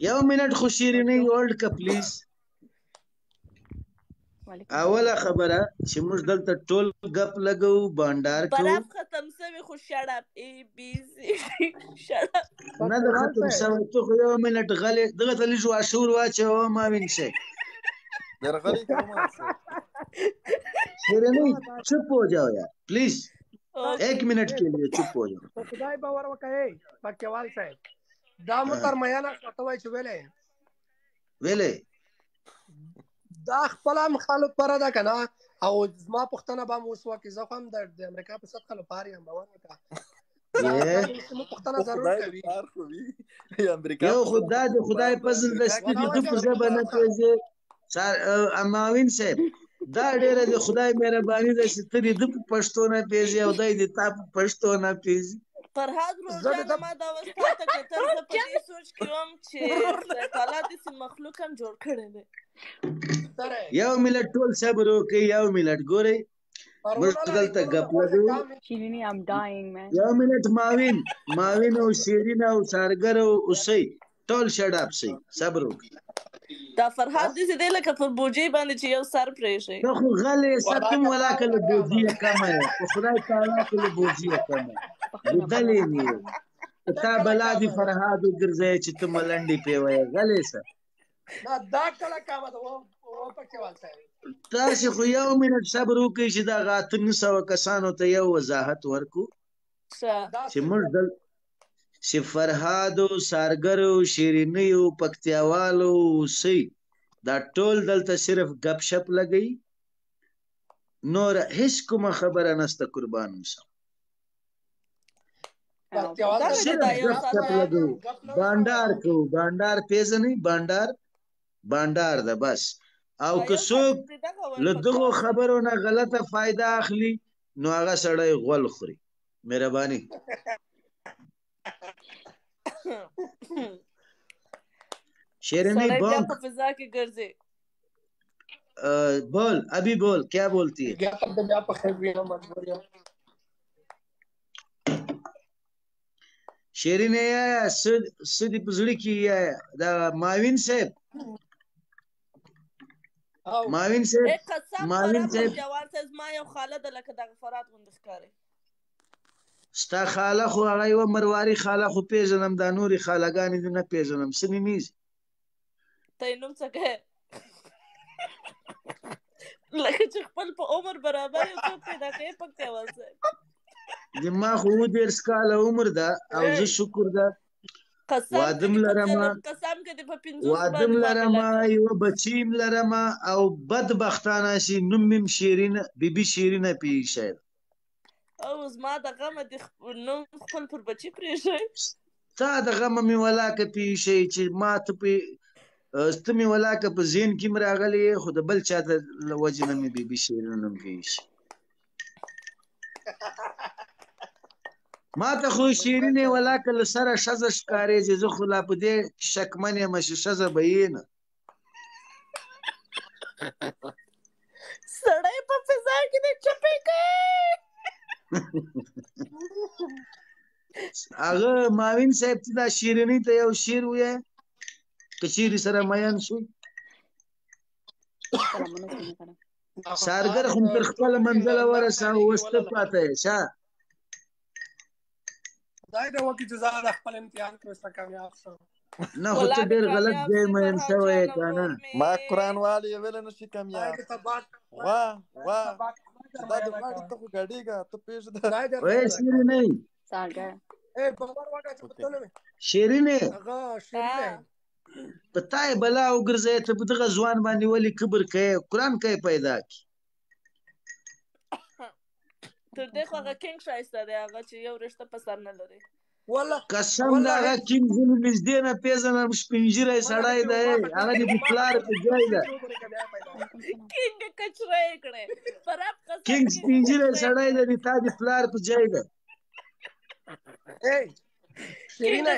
یو منټ خو شیرینۍ ورلډ کا پلیز. اوله خبره چې موږ دلته ټول ګپ لګو، بانډار کوو. براب ختم سوی خو شټ اپ ای بی سی شټ اپ. نه ده ختم سوی، ته خو یو منټ غلی، دغه ته لږ واشور واچوه ما وینسه. درغلی کوم شیرینۍ چپ ہو جاؤ یار پلیز، ایک منٹ کے لیے چپ ہو جاؤ. په خدای باور وکړئ پکتیوال صاحب، دا مو تر میانه ته وایي چې ویلې ویلې دا خپل هم خلک پره ده که نه، او زما پوښتنه به هم اوس وکړي. زه خو هم د امریکا په سطح لپاره یم، باور وکړه پوښتنه ضرور کوي. یو خو دا د خدای فضل د سترګې ته په ژبه نه پېژې اماوین صاحب، دا ډېره د خدای مهرباني ده چې ته دې ده په پښتو نه پېژې او دی د تا په پښتو نه پېژي. فرهاد ورور جانه، ما دا اوس تا ته کتل، زه په دې سوچ کې وم چې خدای تعالی داسې مخلوق هم جوړ کړی دی. یو منټ ټول صبر وکړئ، یو منټ ګورئ موږ دلته ګپ لګو. شیرینی I'm dying man. یو منټ ماوین، ماوین او شیرین او څارګر او اوسئ ټول شډ اپ سئ، صبر وکړئ. دا فرهاد داسې دی لکه پر بوجۍ باندې چې یو سر پرېږي. ته خو غلی ستم ولاکه له بوجیه کمه یې، په خدای تعالی که له بوجیه کمه یې لیدلی مې یې. تا بلا دې فرهاد وګرځوې چې ته ملنډې پرې وایې، غلی سه. نه دا کله کمه ده پکتیوال صاحب. تاسې خو یو منټ صبر وکړئ چې دغه 8900 کسانو ته یو وضاحت ورکړو چې موږ دل چې فرهادو، سارګرو، شیرینیو، پکتیاوالو، اوسئ دا ټول دلته صرف ګپ شپ لګوي، نور هیڅ کومه خبره نسته. قربان اوسم. صرف ګپ شپ لګوو، بانډار کوو. بانډار پېژنئ؟ بانډار بانډار ده بس. او که څوک له دغو خبرو نه غلطه فایده اخلي نو هغه سړی غول خوري. مهرباني. شیرینی سړی بیا بانک په فضا کې ګرځي. بول ابھی بول، کیا بولتی ہے؟ بیا بیا په خیر وینم، مجبور یم. شیرینه یا سدی په زړه کې یا دا ماوین صاحب، ماوین صاحب، قسم ماوین صاحب، پکتیوال صاحب زما یو خاله ده لکه دغه فرهاد غوندې ښکاري. ستا خاله خو هغه یوه مرواري خاله خو پېژنم، دا نورې خالهګانې دې نه پېژنم. څه نومېږي؟ ته یې نوم څه کوې؟ لکه چې خپل په عمر برابر یو څوک پیدا کوې پکتیوال صاحب. زما خو 37 کاله عمر ده او زه شکر ده وادم لرم، قسم که دې په 50 وادم لرم، یوه بچی هم لرم او بدبختانه چې نوم مې هم شیرینه بیبي شیرینه پېښی ده. او زما د غمه دې نوم خپل پر بچي پرېږی. ستا د غمه مې ولاکه پېښی چې ما ته په ته مې ولاکه په ذهن کې هم راغلی یې، خو د بل چا د له وجې نه مې بیبي شیرینه نوم پېښی. ما ته خو شیرینې ولاکه له سره ښځه ښکارېږي، زه خو لا په دې شکمن یم چې ښځه به یې نه. سړی په فضا کې دی چپې کوي. هغه ماوین صاحب ته دا شیرینۍ ته یو شعر ووایه که چیرې سره میین شوې. سارګر خو تر خپله منزله ورساوه، اوس ته پاته یې شه. خدای دې وکړي چې زه د خپل امتحان کې ورسره کامیاب شم. نه خو ته ډېر غلط ځای میین شوی یې که نه. ما قرآن والي یې ویلی نه شي کامیاب. غوا غوا چې دا د غواړي ته خو ګډېږه، ته پرېږده. وایې شیرینۍ، څارګر شیرینې هغه شیرینې په تا یې بلا وګرځوې، ته په دغه ځوان باندې ولې کبر کوې؟ قرآن که یې پیدا کړي. تر دې خو هغه کینګ ښایسته دی، هغه چې یو رشته په سر نه لري. قسم د هغه کینګ زه له نږدې نه پېژنم، سپین ږیری سړی دی، هغه دې په پلار په ځای ده. کینګ کچره یې کړی په رب قسم. کینګ سپین ږیری سړی دی، د تا د پلار په ځای ده. شیرینه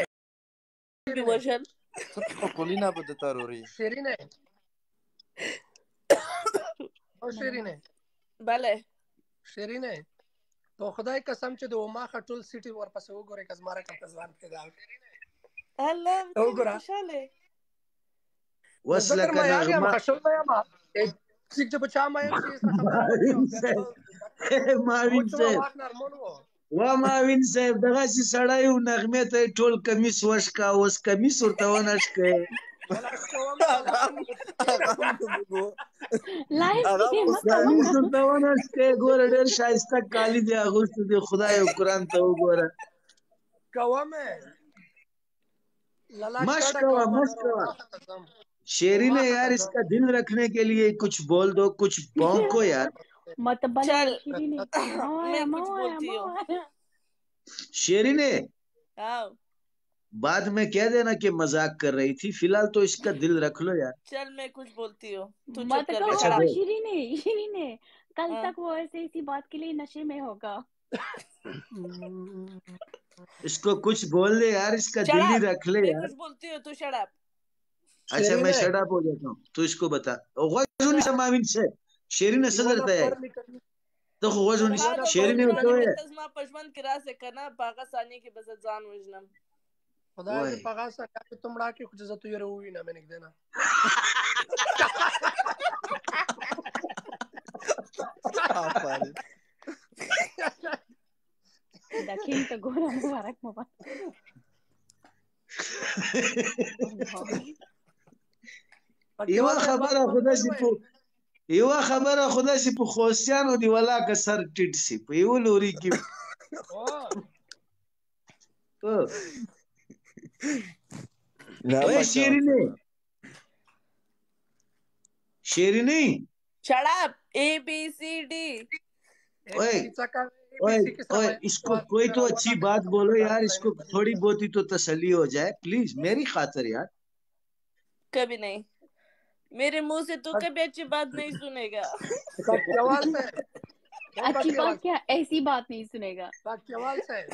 وژل څه کولینه به د تروري. شیرینه او شیرینه بله شیرینه په خدای قسم چې د اوماخه ټول سیټي ورپسې وګورئ که زما رقم ته ځوان پیدا کړي. الله، ته وګوره. خوشاله. وس زه در لکه معیار یم، نغمه. خشل نه یم. څوک چې په چا مین شي څه خبره وکړي او معاون بیا صاحب، معاون موږ څومره صاحب، واک نرمون وو. وا معاون صاحب، دغسې سړی و، نغمې ته یې ټول کمیس وشکه، اوس کمیس ورته ونه شکې. ولا شکوم، هغه هم هغه هم لایف هغه کې هم مه کوه. کمیس ورته ونه شکې. ګوره ډېر ښایسته کالي دې اغوستي دي، خدای او قرآن ته وګوره. کوم لالا مش کډه کوه، کوم، مش مګر کوه. اوماخه ته ځم. شیرین اوماخه یار، ته ځم. اس کا دل رکھنے کے لیے کچھ بول دو، کچھ بھونکو یار. مت بلا چل شیرینې. ما میں وایا، ما کچھ وایا، بولتی ما ہوں. وایا. شیرین، ہاں بعد میں کہہ دینا کہ مذاق کر رہی تھی، فی الحال تو اس کا دل رکھ لو یار. چل میں کچھ بولتی ہوں، تو چپ مت کر کہو اچھا بیچارہ. بول. شیرینې، شیرینې کل ہاں تک وہ ایسے اسی بات کے لیے نشے میں ہوگا. اس کو کچھ بول دے یار، اس کا دل ہی شڑپ، رکھ لے میں یار. کچھ بولتی ہوں تو شڑپ. اچھا میں شیرینه شٹ اپ ہو جاتا ہوں، تو اس کو بتا. غوږ ونیسه معاون صاحب، شیرینه څه یو درته نفر لیکلی. ته خو غوږ ونیسه. فرهاد او شیرینې ګل ورته جانې، ووایه. که ته زما په ژوند کې راسې که نه، په هغه ثانیه کې به زه ځان وژنم. خدای دې وای په هغه ثانیه کې ته مړه کړې، خو چې زه ته یې ووینم نږدې نه. آفرین. دا کینګ ته ګوره، مبارک مبارک. یوه پکتیوال صاحب خبره بس خو مونږ داسې وویل. په یوه خبره خو داسې په خوستیانو دی ولاکه سر ټیټ سي په یوه لوري کې. او نه وای پکتیوال شیرینې، صاحب. شیرینې، شړپ، اے بی سی ډی. اے بی ओए سی څه کوي؟ اے بی ओए سی کې ओए، سره इसको कोई तो अच्छी बात बोलो यार، इसको थोड़ी बहुत ही तो तसल्ली हो जाए प्लीज، मेरी खातिर यार. कभी नहीं، मेरे मुंह से तू कभी अच्छी बात नहीं सुनेगा. پکتیوال صاحب، او अच्छी پکتیوال बात क्या، ऐसी बात नहीं सुनेगा. پکتیوال صاحب،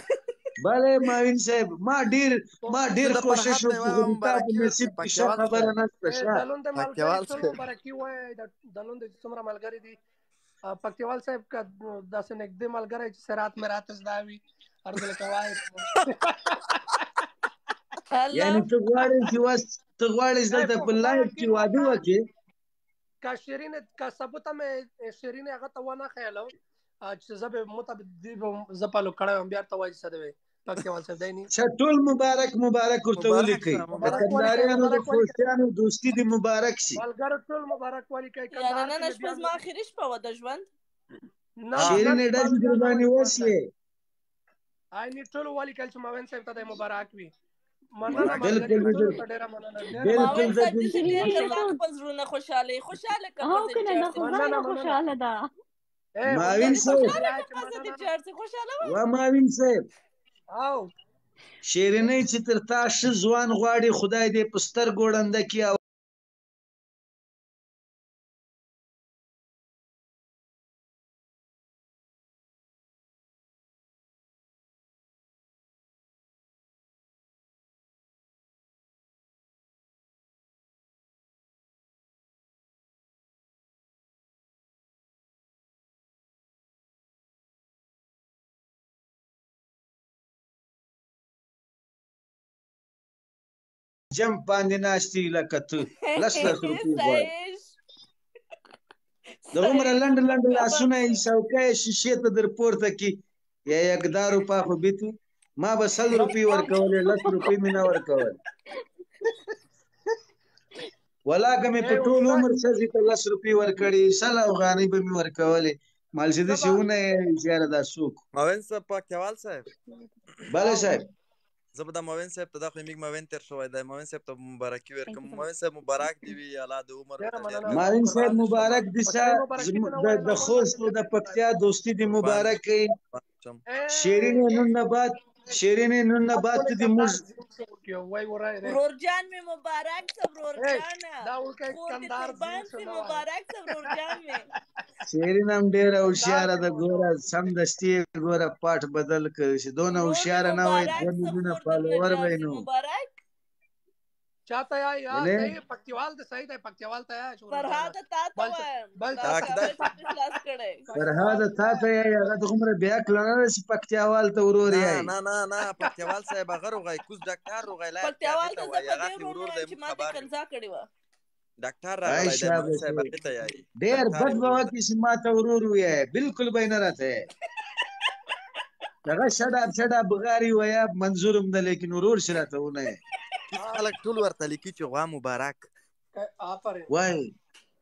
بله معاون صاحب، ما ډیر ما زه ډیر د کوشش فرهاد نه وکړ، یوه خو د تا په مبارکي نصیب ورکړم کې ښه پکتیوال خبره صاحب. نشته. ښه د لوند ملګری پکتیوال ټول صاحب، مبارکي وایي. د لوند چې څومره ملګری دي، پکتیوال صاحب که داسې نږدې ملګری چې سرات مرات زده وي، هر ځل که وایي. الله، یعنی ته غواړې چې وس ته غواړې چې ای دلته په په خدای لایف کې یقین واده وکړه، وکړې؟ که شیرین که ثبوته مې شیرین هغه ته ونه ښیلو چې زه به مو ته دې به زه پالو کړی وم، بیا ورته وایي چې څه دی وایي. پکتیوال صاحب دی نی. ښه ټول مبارک مبارک ورته مبارک ولیکئ. شه، د مبارک. مبارک ولیکئ، کندهاریانو د مبارک ولیکئ خوستیانو دوستي دې مبارک شي. ملګرو، ټول مبارک ولیکئ. یاره کندهار نن کې مې شپه بیا زما آخري شپه وه د ژوند. نه نن شیرینې شپه ډزې بیا در نه باندې وای ژوند وشوې. آی نی ټول ولیکل چې معاون صاحب ته دی مبارک وي. مننه مبارک ملګري، بالکل ټولو ته ډېره مننه، ډېره بالکل معاون مننه. د صاحب داسې ډېر شیرینې کسان ته خپل زړونه خوشحاله خوشحاله که او پزه کنه چار دا سي. خو مننه ځانه مننه. خوشحاله ده. ای معاون خدای صاحب، خوشحاله خدای که چې پزه دې مننه. چار سي، خوشحاله وه. وا معاون صاحب، او شیرینۍ چې تر تا ښه ځوان غواړي، خدای دې په سترګو ړنده کړي او جمپ باندې ناست یې لکه ته لس لس روپۍ غواړي. سایش دغومره لنډ لنډ لاسونه یې څوکۍ شیشې ته در پورته کړي، یا یک دا روپا خو بیتي. ما به 100 روپۍ ورکولې، لس روپۍ مې نه ورکولې. ولا که مې په ای ټول استاد، عمر ښځې ته لس روپۍ ورکړې، 100 افغانۍ به مې ورکولې. مال چې زه داسې به ونه یې چې یاره دا څوک. معاون صاحب، پکتیوال صاحب، بله او صاحب، زه به د معاون صاحب ته، دا خو میږ معاون تیر شوی دی، معاون صاحب ته مبارکي Thank ورکړم. you so much. معاون صاحب مبارک دی وي، الله د عمر ډېره ورته ډېر مننه کړي. معاون صاحب قربان شم، مبارک دې په شه. چای مبارکي ته نه د وایه، د ټول خوست او ملګري د پکتیا دوستي دې قربان مبارک وي. شم. شیرینې نن نه بعد، شیرینې نن نه ای بعد ټول ته دې موږ کندهار زیات څه وکړو وای ورای ری. ورور جان مې مبارک شه، ورور ای جانه، دا وکړئ خور دې کندهار قربان زیات څه سي، نه وایه. مبارک شه ورور جان مې. شیرین هم ډېره کندهار هوښیاره کې ده، مو ګوره نه سمدستي یې ګوره پاټ بدل کړ، چې دونه ورور مې هوښیاره نه وای مبارک 2 شه، میلیونه خور در فالوور نجار به یې سي، نو. مبارک. چاته یا یا یعنی صحیح پکتیوال د صحیح دی، پکتیوال ته یا چې ورور جانه. فرهاد تا ته بل وایم، بل دا چاته کابل چې خلاص کړی. فرهاد تا ته یې هغه دغومره بې عقله نه ده چې پکتیاوال ته ورور نه یې. نه نه نه، پکتیاوال صاحب هغه روغی، کوز ډاکټر روغی، لایق چې هغې پکتیاوال ته ته زه وایي، په هغه دې اخلي ورور ورور نه دی، وایم چې موږ ما دې خبر یو. کنځا کړې وه. ډاکټر آی راغلی دی، شابه معین صاحب شي هغې ته یایي، ډېر ډاکټر بد یې به ورور دی. وکړي چې ما ته ورور ویې، بالکل به یې نه راته یې. دغه شډاب شډاب بغاري ویا منظور هم ده، لیکن ورور چې راته ونه یې. کوز خلک ټول ورته لیکي چې غوا مبارک. آفرین وای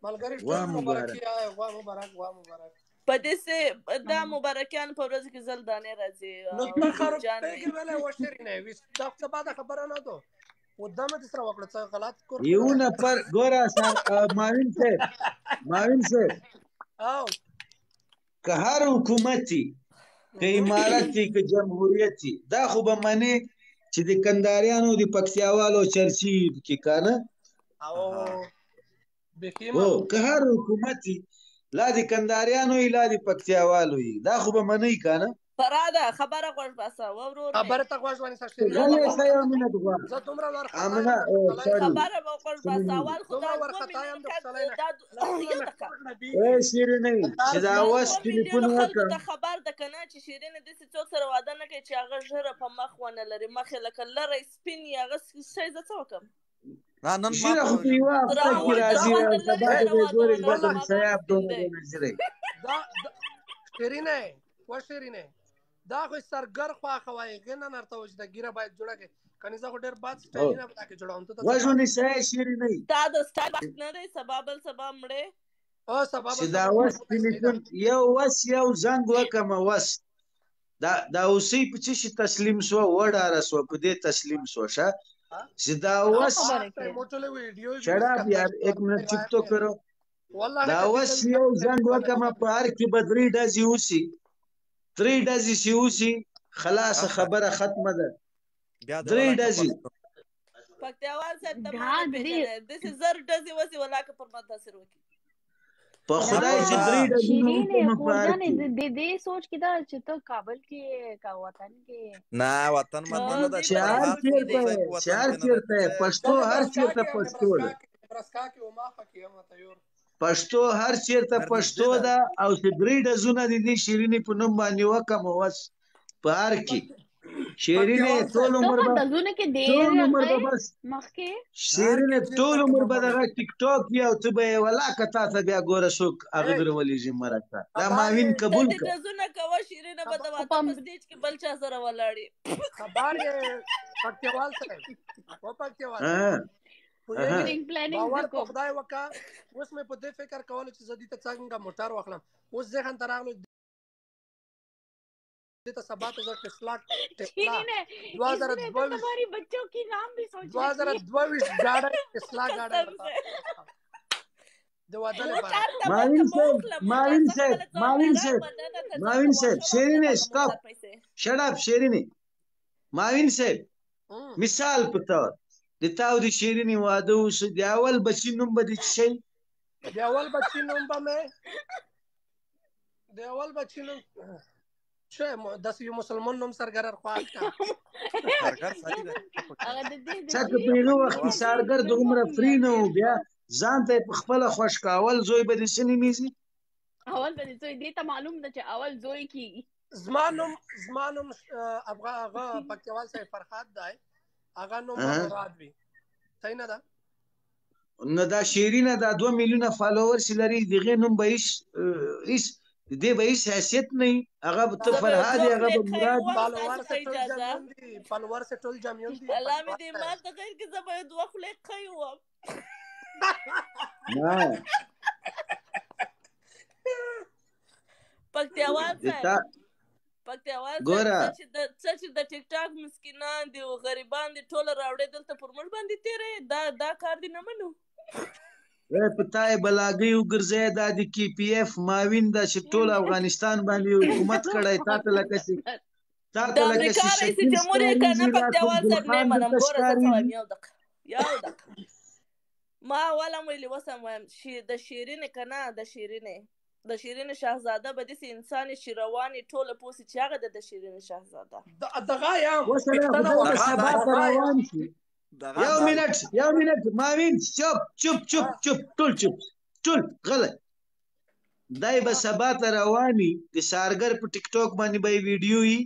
ملګری، غوا ټول مبارک. مبارکي آی، غوا مبارک، غوا مبارک. په دې سه دا مبارکیان په ورځ کې زل دانې راځي نو او ته خراب جان وي. پیګې ویلی و شیرینې ویس، دا خو څه بده خبره نه ده، و دا مې سره وکړه، څه غلط کور خو یو نه دی. نفر ګوره معاون صاحب، معاون صاحب، او که هر حکومت وي، که امارت وي، که جمهوریت وي، دا خو به منې چې د کندهاریانو د پکتیاوالو چرچي کې که نه؟ او بیخي هو، منم. که هر حکومت وي، لا د کندهاریانو وي، لا د پکتیاوالو وي، دا خو به منئ که نه؟ فراده خبره غوږ باسه ورور مې. خبره ته غوږ ونیسه شیرینه. غلی شه یو منټ غوا. زه دومره وارخطا یم امنه د خوشحالۍ نه. سوري خبره به غوږ باسه. اول خو دا دومره 2 وارخطا یم میلیونه د خوشحالۍ نه، دا لاسونه یو مې دقیقه. ټول ربیږي. ای شیرینې چې دا دا وس 2 ټلیفون میلیونو خلکو وکړه. ته خبر ده که نه چې شیرینې داسې څوک سره واده نه کوي چې هغه ږیره په مخ ونه لري، مخ یې لکه لری سپین وي، هغه شی زه څه وکړم؟ نه نن ما ږیره خو په په یوه هفته کې راوړ د راځي خپل او لرې سبا ته سره به یې واده ګورې ونه چې لرم، د هغه هم سیاب سپین دونه دی. دونه ږیره یې. دا شیرینې و شیرینې، دا خو سرګر خواښه وایي، هغې نن ورته وایي چې دا ږیره باید جوړه کړې، کنې زه خو ډېر بد سټایلونه په تا کې جوړوم، ته ته څه غوږ کار؟ ونیسه شیرینې. تا د سټایل وخت نه دی، سبا بل سبا مړې. او سبا چې بل دا سبا وس مړې، صحیح ده. ټلیفون یو وس یو زنګ وکم، وس دا دا اوسې په څه شي تسلیم سو، وډاره سو، په دې تسلیم سو شه چې دا وس خبره کې شراب یار، ایک منټ چپ تو کرو. دا وس یو زنګ وکم، په هر کې به 3 ډزې وسي، 3 ډزې چې وسي خلاص خبره ختمه ده. بیا د 3 ولاکه ډزې. پښتو. پکتیاوال صاحب ته دا ما نه درې پېژنې، داسې 1000 ډزې وسي ولاکه پر ما تاثیر وکړي. په نه خدای چې په 3 ډزې شیرینې وکم په هر خورجانې کې. د دې سوچ کې دا چې ته کابل کې کا وطن کې؟ نه وطن مطن نه ده، چې چې هر فرهاد چېرته صاحب یې، په چې وطن هر کې نه ده. چېرته یې، پښتو زه هر نبراسکا چېرته کې یم، پښتو ده. نبراسکا کې، نبراسکا کې اوماخه کې یم تیور. پښتو هر چېرته درنږدې پښتو ده. ده. او چې 3 ډزونه د دې شیرینې په نوم باندې وکم وس په هر کې شیرینې پکتیاوال ټول صاحب ته عمر خو به دزونه کې ډېر ټول عمر به راغی بس مخکې. شیرینې هر کې ټول چېرته عمر کومه به دغه ټیک ټاک وي، او ته به یې ولاکه تا ته بیا ګوره څوک هغه ای درولېږي مرکه. دا خبر معاون یې ته قبول دې کړه. ډزونه کوه شیرینه به د خو واده په په سټیج کې بل چا سره ولاړې. خبر یې پکتیاوال صاحب، و پکتیاوال صاحب، ها پوهېږې ویډینګ پلانینګ باور زه په کوم. خدای وکړه، اوس مې په دې فکر کولو چې زه دې ته څنګه موټر واخلم، اوس ذهن ته راغلو دې ته سبا ته زه ټسلا ټسلا شیرینې इसने तो 2022 तुम्हारी बच्चों की नाम भी सोच रखी है. 2022 ګاډی ټسلا ګاډی قسم ورته سے واخلم د واده لپاره. موټر ته به معاون ته صاحب، واخله موټر، معاون زه صاحب، خپله ځان معاون لرم صاحب، مننه، ته ځان معاون ته صاحب، واښه واخله شیرینې دغه سټاپ، موټر پیسې. شټ اپ شیرینې. معاون صاحب، مثال په تور د تا او د شیرینې واده وشو، د اول بچي نوم به دې څه شي؟ د اول بچي نوم به مې، د اول بچي نوم چې داسې یو مسلمان نوم سرګرر خوښ کا. سرګر صحیح ده، څه پکې. هغه د دې د څه که په شیرینې هغه وخت کې خور سارګر جانې دومره نوم فري یاد نه و، کړ. بیا ځان ته یې په خپله خوښ کا، اول زوی به دې څه نومېږي؟ اول به دې زوی، دې ته معلوم ده چې اول زوی کیږي. زما نوم، زما نوم افغان هغه پکتیاوال صاحب فرهاد دی، هغه نوم به مراد وي، صحیح نه ده؟ نو دا شیرینه دا 2 میلیونه فالوور چې لري، دغې نوم به هیڅ هیڅ دې به هیڅ حیثیت نه وي. هغه به ته زه به یو فرهاد دوه یې، هغه خولې به قی مراد ووم، فالوور ستاسو سه په ټول اجازه. جامیون دي، فالوور سه ټول جامیون دي الله مې پکتیاوال دې صاحب. ما ته غیر کې زه به یو دوه خولې قی ووم. نه پکتیاوال د صاحب، تا پکتیاوال صاحب، ګوره څه چې د ټیک ټاک مسکینان دي او غریبان دي ټول راوړې دلته پر موږ باندې تېرې، دا دا کار دې نه منو. په تا یې بلاګۍ وګرځی، دا د کی پی ایف معاون ده چې ټول افغانستان باندې حکومت کړی، تا ته لکه چې تا د ته لکه امریکا چې رئیس شکیل جمهور یې که نه ښکارېږي، دا کوم پکتیاوال صاحب نه ګلخان منم. درته ګوره زه څه وایم، ښکارېږي. یو دقیقه یو دقیقه، ما اول هم ویلي اوس هم وایم، د شیرینې که نه، د شیرینې د شیرینې شهزاده به داسې انسان وي چې روان یې ټوله پوه سي چې هغه ده د شیرینې شهزاده. دغه یم وسله پښتنه خدای به وکړه، سبا دغه ته دغه یم. روان شي. یو منټ، یو منټ ماوین، چپ چپ چپ چپ، ټول چپ، ټول غلی. دای به سبا ته رواني د سارګر په ټیک ټاک باندې به ویډیو وي،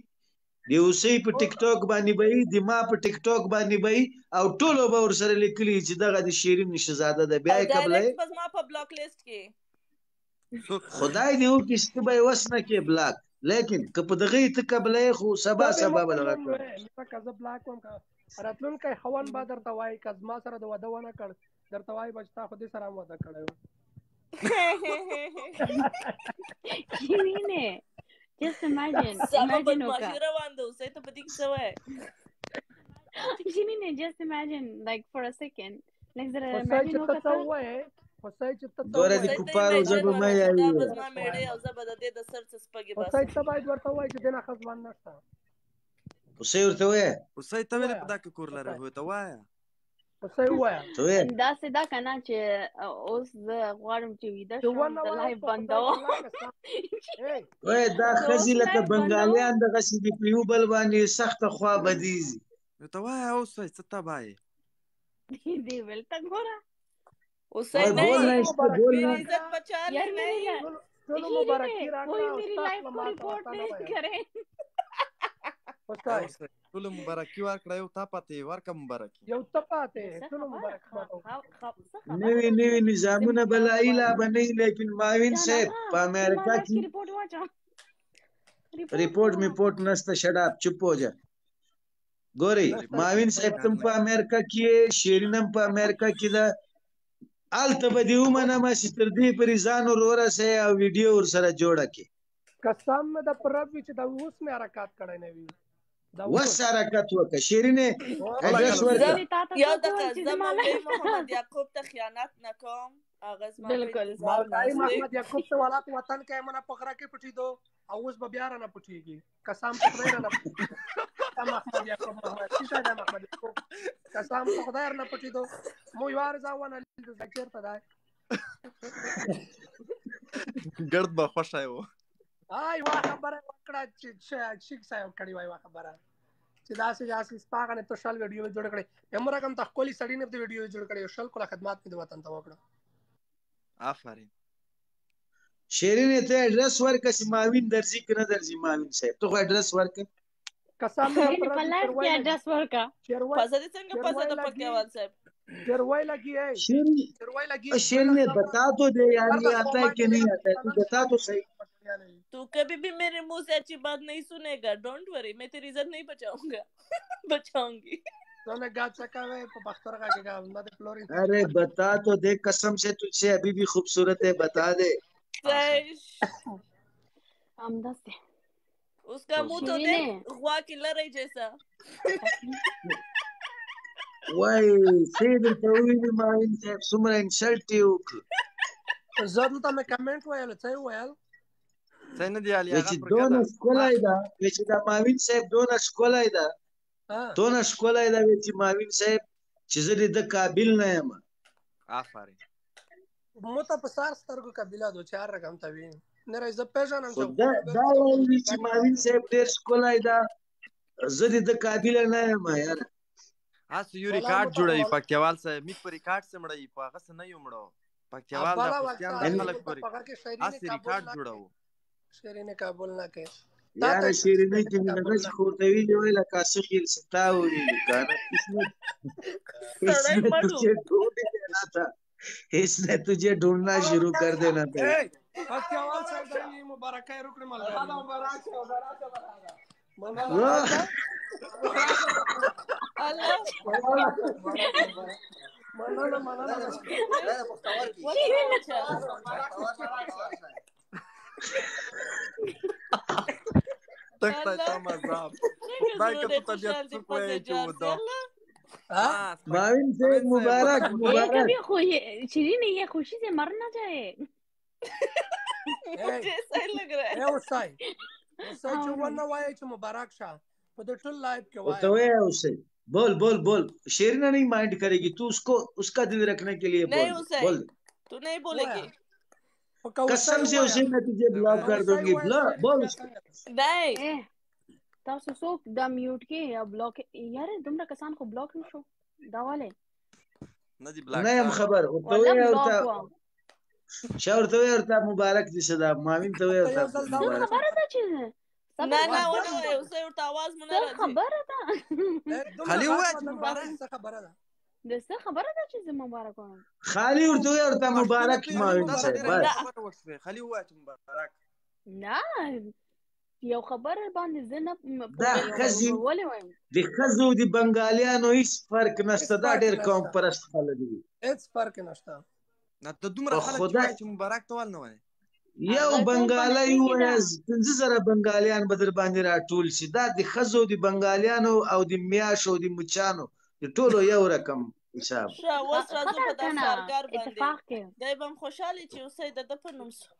د اوسۍ په ټیک ټاک باندې به وي، د ما په ټیک ټاک باندې به وي، او ټولو به ورسره لیکلي چې دغه د شیرین شهزاده ده. بیا یې قبلوې؟ به زما په بلاک لیست کې. خدای دې وکړي چې ته به یې وس نه کړې بلاک، لیکن که په دغه یې ته قبلوې خو سبا سبا به دغه کړم. که زه بلاک وم، که راتلونکی خاوند به درته وایي، که زما سره د واده ونه کړ، درته وایي به چې تا خو دې سره هم واده کړی و. شیرینې، just imagine، سبا imagine بدمعاشي وکړه. روان ده. اوسې ته په دې کې څه وایې؟ شیرینې، just imagine like for a second، لږ زره خو سای imagine چې ته وکړه. څه ووایې، خو سای چې ته څه ګوره د ووایې، ته کفارو imagine ژبه مه وکړه چې دا یادوې. به زما مېړه او زه به د دې د سر څه سپږې خو سای باسم. ته باید ورته ووایې چې دې نه ښه ځوان نشته. اوسې ورته وایه. اوسې ته ویلې ووایه په دا کې کور لرې، هو ته وایه. خو سای ووایه. ته وایه. داسې ده که نه چې اوس زه غواړم چې ویده چې شم، ونه زه وایې لایف په خدای بندوم. الله قسم. ای وایه دا زه اوس ښځې لکه لایف بندوم. بنګالیان دغسې دي، په یو بل باندې سخته خوا بدیږي. نو ته وایه اوس، څه تباه یې؟ دې بل ته ګوره. اوسې وای نه بول نه یې شته، بول میرې نه. عزت بچا یار لې نه میری یې. ټولو شیرینې، مبارکي راکړه کوئی او میری ستا لایف خوله کو ماته ریپورټ ورته نه نہیں وایم. کرے. خو سای اوس ټولو مبارکي ورکړه، یو تا پاتې، ورکه مبارکي. یو ته پاتې، څه ټولو خبره مبارکي ماته وکړه. څه خبره نوی ده چې نوی نظامونه زما بلایي لا به نه وي، لیکن معاون صاحب جانانه په زما امریکا لایف کې کې ریپورټ واچو. ریپورټ ریپورټ کوه. می پورټ نشته. شډاپ، چپ ہو جا. ګورئ معاون صاحب، تم په امریکا کې یې، شیرین هم په امریکا کې ده. هلته به دې ومنم چې تر دې پورې ځان ور ورسوې او ویډیو ورسره جوړه کړې. قسم مې د پر رب وي چې دا اوس مې حرکت کړی نه وي. دا وس حرکت وکړه شیرینې، اډرس زه ورکړه. تا ته یو څوک دقیقه، وویل چې زه زما مولوي لایف محمد یعقوب ته خیانت نه کوم، هغه زما په بالکل. انتظار مولوي ناست دی. محمد یعقوب ته ولات وطن کې منه په غره کې پټېدو او اوس به بیا رانه پټېږي. قسم په خدای رانه پټېږي. محمد یعقوب، محمد څه شی دی محمد یعقوب؟ قسم په خدای رانه پټېدو. مو یو ځای ونه لید، ځای چېرته دی؟ ګرد به خوښی و. آی وا خبره وکړه چې شیخ صاحب کړې وای وا خبره چې داسې داسې سپاغه نه ته 20 ویډیو جوړ کړې، هم رقم ته ښکلي سړي نه ویډیو جوړ کړې، 20 کله خدمات مې د وطن ته وکړه. آفرین. شیرینې، ته اډرس ورکړه چې معاون درځي که نه درځي. معاون صاحب، ته خو اډرس ورکړه. قسم مې شیرینې پر په رب لایف کې چروای لګي، اډرس ورکا. چروای پزه دې څنګه پزه چروای ده لګي، پکتیاوال صاحب؟ چروای لګي، ای شیرین چروای لګي. شیرین، بتا تو دے یار، یہ آتا ہے کہ نہیں آتا ہے، تو بتا تو صحیح. तू कभी भी मेरे मुंह से अच्छी बात नहीं सुनेगा, don't worry, मैं तेरी इज्जत नहीं बचाऊंगा, बचाऊंगी. څونه ګاد څه کوي په پښتورغه کې ګام نه د پلوري. ارے بتا تو دے، قسم سے تجھ سے ابھی بھی خوبصورت ہے، بتا دے. همداسې. اس کا منہ تو شیرینې دیکھ، غوا کی لڑائی جیسا. وای څه درته وویلي معاون صاحب، څومره انسلټ یې وکړ. زه دلته مې کمنټ ویل، څه یې ویل؟ څه نه دی علي وی هغه چې پر دونه ګده ښکلی ده، وی چې دا معاون صاحب دونه ښکلی ده، دونه ښکلی ده، وی چې معاون صاحب چې زه د ده قابل نه یم. آفرین. مو ته په سار سترګو قبیله دو چې هر رقم ته وي نه راځي، زه پېژنم خو چې دا دا وایي چې معاون صاحب ډېر ښکلی ده، زه د ده قابل نه یم یاره. هسې یو ریکارډ جوړوي پکتیاوال صاحب، موږ په ریکارډ څه مړوي، په هغه څه نه یو مړو. پکتیاوال دا بله خوستیان وخت دا یعنی خلک پورې په هغه کې شیرینې هسې کابل ریکارډ نه کوي، جوړوو. شیرینې کابل نه کوي. تا یاره ته شیرینې چې مې کابل دغه نه چې خو ورته ویلي وای لکه څه خیل چې تا وویلي که نه، سړی इसने مړ و. तुझे ढूंढ ही लेना था، इसने तुझे ढूंढना शुरू कर देना था. پکتیاوال صاحب د مبارکۍ روکړې ملګری. واه الله مننه مننه. شیرینه تښتی الله تا مذاب څنګه خدای زړه که دې ته طبیعت خوشحال دې څوک وایي پزه چې جار وده سي الله. معاون صاحب معاون صاحب مبارک یہ مبارک. کبھی شیرینې یہ خوشی سے مر نه جائے. مجھے ایسا ہی لگ رہا ہے. ای اوسای اوسای چې ونه وایي چې مبارک شه په دې ټول لایف کې ورته وایه. وایه اوسې، بول بول بول، شیرینا نہیں مائنڈ کرے گی، تو اس کو اس کا دل رکھنے کے لیے نہیں بول دے، اوسای بول دے. تو نہیں بولے وایه گی. خو که اوسای قسم سے وایه اسے میں تجھے بلاک که کر اوسای دوں گی، وایه بلا شیرینې بول بیا اس کو. څنګه؟ نہیں ای تاسو څوک دا میوټ کې یا بلاک؟ یاره دومره کسان خو بلاک نشو. دا ولې؟ نه دی بلاک. نه یم خبر. ورته والله وایه بلاک ورته وه. شا ورته وایه ورته مبارک دې شه، دا مامین ته وایه ته ورته یو ځل دا څه مبارک. خبره ده چې صبر نه نه وکړه، ونه وایه اوسه ورته اواز مو نه څه راځي. خبره ده؟ دومره خالي غټ ووایه چې وطن مبارک. واخلې، څه خبره ده؟ د څه خبره ده چې زه مبارک وایم؟ خالي ورته وایه ورته پښتنه مبارک ته یې ماوین دا صاحب ډېره بس. ښه خبره وشوې. خالي ووایه چې مبارک. نه یو خبره باندې زه نه دا پوهېږم، ښځې ولې وایم؟ د ښځو د بنګالیانو هیڅ فرق هیڅ نشته، دا فرق ډېر قوم نشته، پرست خلک دي. هیڅ فرق نشته. نه ته دومره په خلک چې خدای وایي چې مبارک ته ول نه وایې. یو هغه ټول په بنګالی نشې کې ووایه ده. 5000 بنګالیان به در باندې راټول شي. دا د ښځو د بنګالیانو او د میاشو د مچانو د ټولو یو رقم حساب. ښه اوس ښه راځو ده په دا که نه څارګر باندې. اتفاق کې. دی به هم خوشحاله چې اوسئ د ده په نوم سو.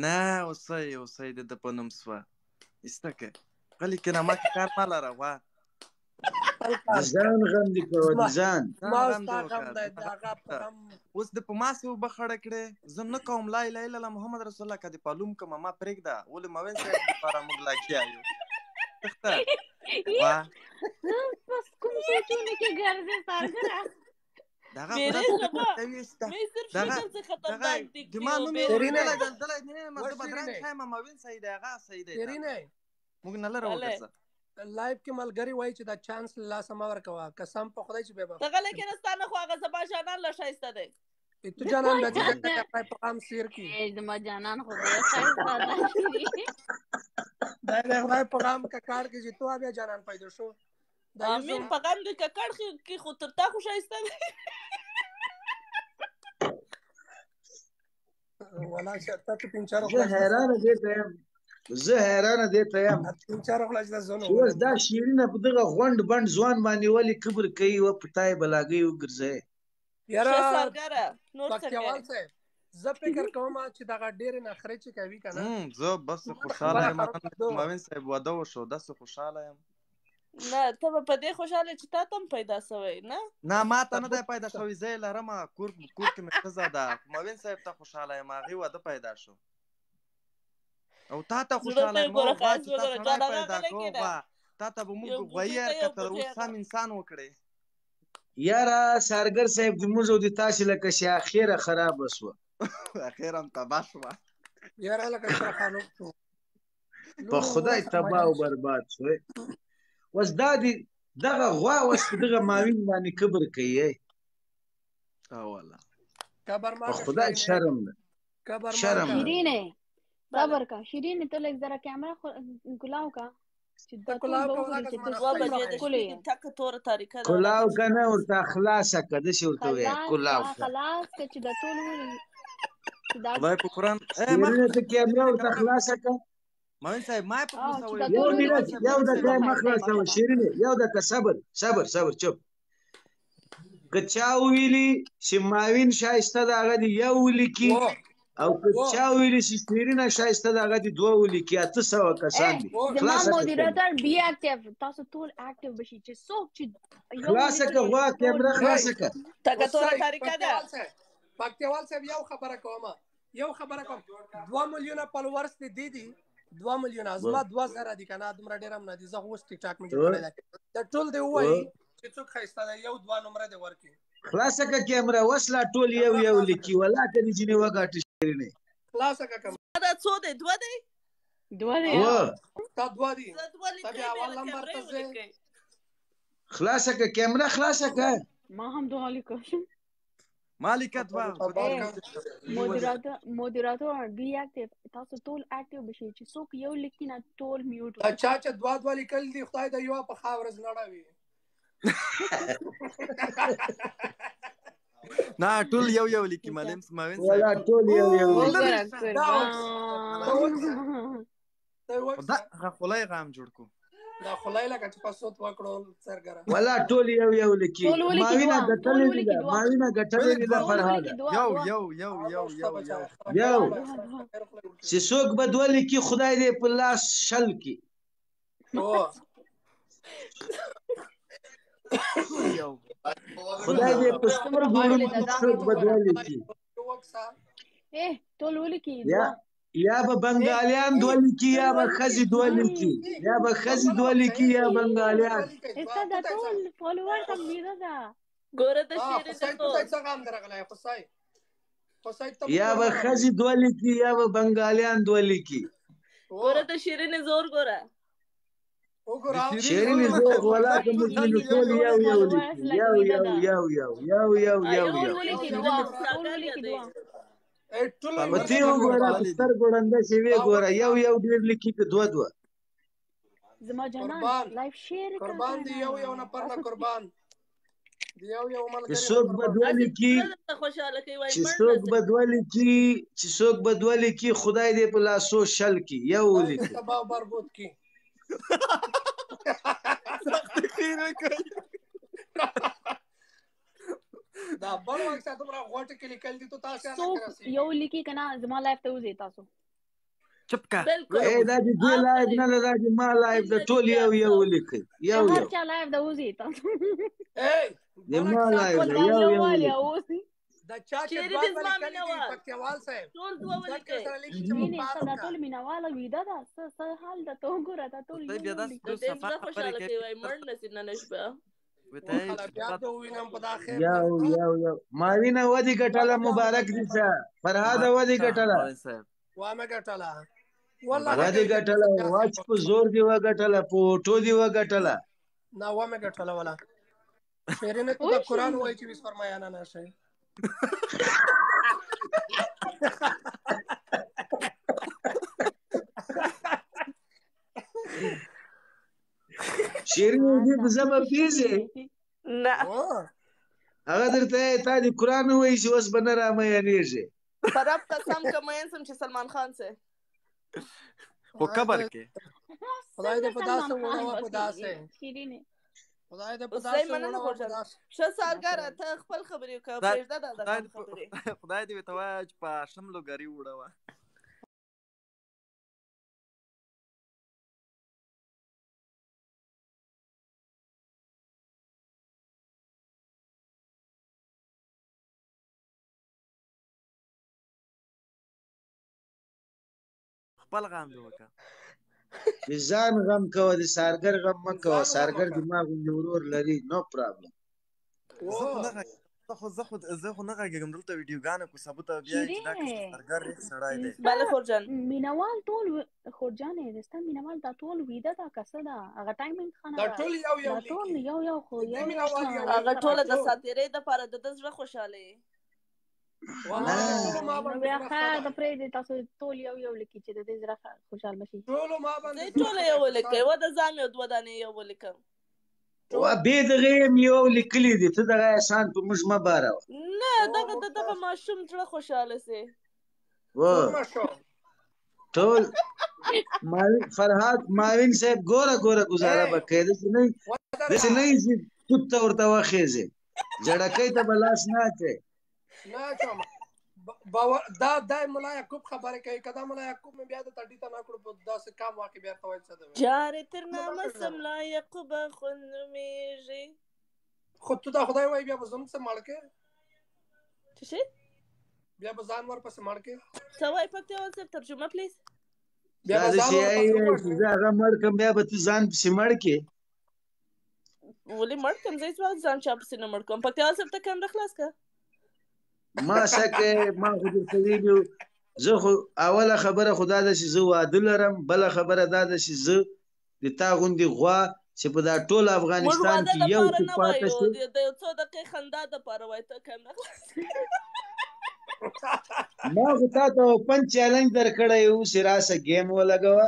نه اوسئ اوسئ د ده په نوم سوه. ایسته که غلی کښېنه، ما کې کار مه لره. غوا خپل د کار ځان غم دې کوه، د زما ځان. ځان ما او غم ستا دې غم وکړه، دی، زما د غم هغه په نشته. غم. اوس د په ما سې اوبه خړه کړې، زه نه کوم لا اله الا الله محمد رسول الله. که دې پالوم کومه ما پرېږده، ولې موین صاحب دپاره موږ لګیا یو. تخته غوا ته بس کوم سوچونو کې ګرځې څارګره؟ دغه خو بیرې داسې زما فکر کوي چې مې صرف دغه شکل څه دغه خطرناک د دیکتی ما او نوم یې بیرې شیرینې اورېدلی دی، دلی نه یم، و زه بدرنګ شیرینې ښایم، موین صحیح دی، هغه صحیح دی تا ته. شیرینې موږ نه لره بله وګرځه. لایف کې ملګری وایي چې دا چانس له لاسه مه ورکوه، قسم په خدای چې بیا به ته غلی کښېنه، ستا نه خو هغه زما جانان لا ښایسته دی. ته جانان بیا چې جانان خدای په غم سیر کی. زما جانان خو ډېر ښایسته ده شیرینې. دا د خدای په غم ککړ کې چې تو بیا جانان پیدا شو. دا یو امین په غم دې ککړ کې خو تر تا خو ښایسته دی. ولا چې ته ته پنچر زه خلاص حیران دې ته یم، زه حیران دې ته یم پنچر خلاص د زونو چې اوس دا شیرینه په دغه غونډ بند ځوان باندې ولې کبر کوي، و په تا یې بلاګۍ وګرځوي. یاره ښه څارګره نور څنګه پکتیاوال یې؟ صاحب، زه فکر کوم چې دغه ډېرې نخرې چې کوي که نه، زه بس خوشحاله خبره یم. خراب نن ده. موین صاحب واده وشو، داسې خوشحاله یم. نه ته به په دې خوشحاله چې تا ته هم پیدا سوی نه؟ نه ما ته نه دی پیدا شوی، زه یې لرم، کور کور کې مې ښځه ده. خو موین صاحب ته خوشحاله یم، هغې واده پیدا شو. او تا ته زړه خوشحاله ته یې یم. ګوره، او غوا ښایست چې تا وګوره سړی جانانه، پیدا غلی کو، کښېنه. غوا تا ته به موږ یو غویی بوټي ته یو ورکتل، بوټی اوس سم انسان وکړې. یاره څارګر صاحب د موږ او د تاسې لکه چې اخیره خرابه سوه. اخیر هم تباه شوه. یاره لکه چې خانوب شو په خدای تباه او برباد شوې. اوس دا دي دغه غوا اوس په دغه ماوین باندې کبر کوي. او والله کبر ما په خدای شرم ده، کبر ما شرم ده. شیرینې بله صبر کا شیرینې، ته لږ زره کیمره کلاو کا چې دا ته ټول کلاو به کوه وګوري لکه چې زما ته نه دوه خپل بجې د وخت شپې ښکلې دي، یې. ټکه توره تاریکه ده ولا کلاو داسې که نه ورته خلاصه که داسې ورته وایه خلاص کلاو کا که. خلاص که چې دا ټول وګوري چې دا خدای په قرآن ای ما شیرینه ته کیمره ورته خلاصه که. موین صاحب ما یې په چې خوله دا یو ټول وګوري منټ، چې یو ته دقیقه څومره مه ښایسته یې خلاصوه ماشاءالله. شیرینې، یو دقیقه صبر صبر صبر چوپ. که چا وویلي چې ماوین ښایسته ده هغه دې یو ولیکي، و او که و چا وویلي چې شیرینه ښایسته ده هغه دې دوه ولیکي. 800 کسان دي. و زما خلاصه که کیمره، مودیریټر بی اکټیو، تاسو ټول اکټیو بشي چې څوک چې یو خلاصه ولیکي که غوا ټول کیمره میوټ. خلاصه که. ټکه توره اوسئ تاریکه ده. پکتیاوال صاحب، پکتیاوال صاحب یو خبره کوم، یو خبره کوم. 2 میلیونه فالوورز دې دي دي، 2 میلیونه زما 2000 دي که نه، دومره ډېر هم نه دي. زه خو اوس ټیک ټاک مې جوړ کړی دی. دا ټول دې ووایي چې څوک ښایسته دی، یو دوه نمره دې ورکړي. خلاصه که کیمره، اوس لا ټول یو کیمره یو خلاصه لیکي، ولا که دې ځینې وګاټي شیرینې. خلاصه که کیمره. دا څو دی؟ دوه دی؟ دوه دی. و تا دوه دي، زه دوه ته لیکئ، بیا بیا اول له نمبر کیمرې ته ځې. ولیکئ. خلاصه که کیمره خلاصه که. ما هم دوه لیکل. ما لیکه دوه. مودیراتور بی اکټیو، تاسو ټول اکټیو بشي چې څوک یو لیکي نه ټول میوټ. دا چا چې دوه دوه لیکل دي، خدای د یو په خاوره نړوي. نه ټول یو یو لیکي معلم موین ولا صاحب. ټول یو یو لیکي. وګوره دا قربان. ته وکړه دا هغه خولۍ غام جوړ کو. دا خولۍ لکه چې په سوت وکړو څرګره. ولا ټول یو یو لیکي. ټول ولیکي ماوینه دوه، ټول ګټلې ولیکي ده، دوه. ماوینه ګټلې ده ټول فرهاده. ولیکي دوه یو دوه. یو یو یو یو یو یو دوه دوه. چې څوک به دوه لیکي خدای دې په لاس شل کي. یو خدای دې په څومره سترګو ښکلې ړوند ده کړي دا څوک به وګوره. دوه لیکي. ټول ولیکي یا دوه. یا به بنګالیان دوه لیکي یا به ښځې دوه لیکي یا به ښځې دوه لیکي یا بنګالیان. ستا دا ټول فالوورز هم ویده ده. ګوره د شیرینې یا به ښځې دوه لیکي یا به بنګالیان دوه لیکي. ګوره د شیرینې زور ګوره. شیرینې زور ولا که موږ وینو ټول یو یو لیکي یو یو یو یو یو یو یو یو. په دې وګوره په سترګو ړنده چې وې ګوره یو یو ډېر لیکي که دوه دوه. زما جانان لایف شیر قربان دی یو یو نفر نه قربان دی یو یو چې څوک به دوه لیکي چې څوک به دوه لیکي چې څوک به دوه لیکي خدای دې په لاسو شل کی یو ولیکي تباہ بربود کی. دا بل وخت دومره غوټه کې لیکل دي ته تاسو نه یو لیکي کنه زما لایف ته وځي تاسو چپ کا. اے دا چې دې لایف نه ده دا چې ما لایف ده ټول یو یو ولیکئ یو یو هر چا لایف ته وځي تاسو. د ما لایف ده یو یو ولیکئ. دا چا چې دوه لیکلي دي پکتیاوال صاحب ټول دوه ولیکئ. دا ټول مینواله ویده ده. څه حال ده ته وګوره دا ټول یو بیا داسې صفا خبرې کوي وای مړ نسی نن شپه. یو یو یو ماوینه ودی ګټله مبارک دي شه فرهاد ودی ګټله. وامه ګټله ودی ګټله واچ په زور دی وګټله په ټو دی وګټله. نه وامه ګټله ولا شیرینه ته د قرآن وای چې ویس فرمایانه نه شي. شیرینه دې په زبر پیږي نه هغه درته تا دې قرآن وایي چې اوس به نه رامیانېږي. په رب قسم که مین سم چې سلمان خان سه خو قبر کې خدای دې په داسې وړوه په داسې خدای دې په داسې وړوه په داسې. ښه سارګر ته خپل خبرې وکړه پرېږده دا دغه خبرې. خدای دې ورته وایه چې په هاشم لوګري وړوه. خپل غم دې وکړه. د ځان غم کوه د سارګر غم مه کوه. سارګر دماغ ورور لري نو پرابلم. زه خو نه غږېږم دلته ویډیوګانو کو ثبوت بیا چې دا سارګر ریښ سړی دی. بله خورجان مینوال ټول خورجانې د ستا مینوال دا ټول ویده ده که څه ده؟ هغه ټایمینګ ښه نه دا ټول یو یو ټول یو یو خو یو هغه ټوله د ساتېرۍ دپاره د ده زړه خوشحاله یې. بیا خیر د پرېږدئ تاسو ټول یو یو لیکي چې د دې زړه خوشحال به شي. ټول یو ولیکئ و د ځان یو دوه دانې یو ولیکم. و بې دغې هم یو لیکلي دي ته دغه احسان په موږ مه باروه. نه دغه د دغه ماشوم زړه خوشحاله سي. ټول فرهاد ماوین صاحب ګوره ګوره ګزاره به کوې داسې نه داسې نه چې توت ته ورته وخېژې جړکۍ ته به لاس نه اچوې. نه اچوم باور دا دا ملا یعقوب خبره کوي کدا ملا یعقوب مې بیا د تډی ته نه کړو په داسې کام واقع بیا ته وایي څه ده. جارې تر نامه سم لا یعقوب خوند نومېږي. خو ته دا خدای وایي بیا به زم څه مړ کې څه شي بیا به ځان ورپسې مړ کې. څه وایي پکتیاوال صاحب ترجمه پلیز. بیا به ځان ورپسې زه هغه مړ کړم بیا به ته ځان پسې مړ کې. ولې مړ کړم؟ زه هېڅ وخت ځان چا پسې نه مړ کوم. پکتیاوال صاحب ته کمره خلاص کړه. ما څه ما خو درته ویلي زه خو اوله خبره خو دا ده چې زه واده لرم بله خبره دا ده چې زه د تا غوندې غوا چې په دا ټول افغانستان کې یو څه پاتې شي د یو څو دقیقې خندا دپاره وایي ته کمره خلاص. ما خو تا ته اوپن چیلنج درکړی و چې راسه ګیم ولګوه.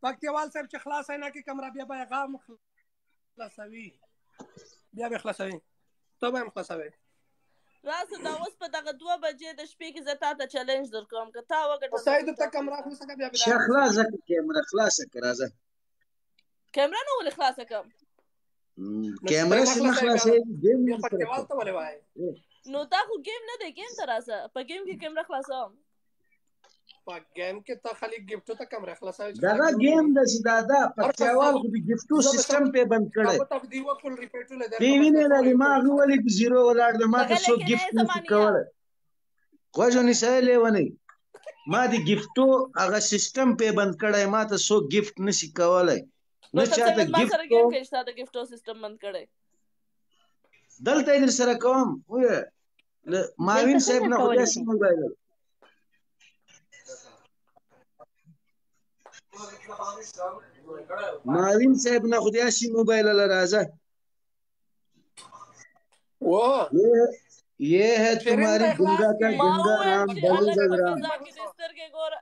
پکتیاوال صاحب چې خلاص نه کې کمره بیا به غام خلاصوي بیا به خلاصوي ته به هم خلاصوي. راسه دا اوس په دغه 2 بجې د شپې کې زه تا ته چیلنج درکوم که تا وګټه. سید ته کمره خلاصه کړه بیا به شه خلاصه کړه کیمره خلاصه کړه راځه. کیمره نو ولې خلاصه کړم؟ کیمره چې نه خلاصې ګیم پکتیوال ته ولې وایې؟ نو دا خو ګیم نه دی ګیم ته راسه په ګیم کې کیمره خلاصوم. په ګیم کې ته خالي ګیفټو ته کمره خلاصوي. دغه ګیم د چې دا ده پکتیاوال خو د ګیفټو سیستم پې بند کړی. دی وینې دا دی ما هغه ولې په زیرو ولاړ دی ما ته څوک ګیفټ نشي کولی. غوږ ونیسئ لیونی. ما د ګیفټو هغه سیستم په بند کړی، ما ته څوک ګیفټ نشي کولی، نو نه ته چاته څنګه زما ګیفټ سره ګیم کوم. کوې چې تا د ګیفټو سیستم بند کړی؟ دلته یې در سره کوم. وایه له دلته معاون صاحب څنګه نه خو کولی داسې شي؟ موبایل. معاون صاحب نه خو داسې موبایل له راځه. و یہ یہ ہے شیرین تمہاری ته اخلاص گنگا کا کې ما گنگا وویل رام چې بلو هلک په رام. فضا کې دې سترګې ګوره.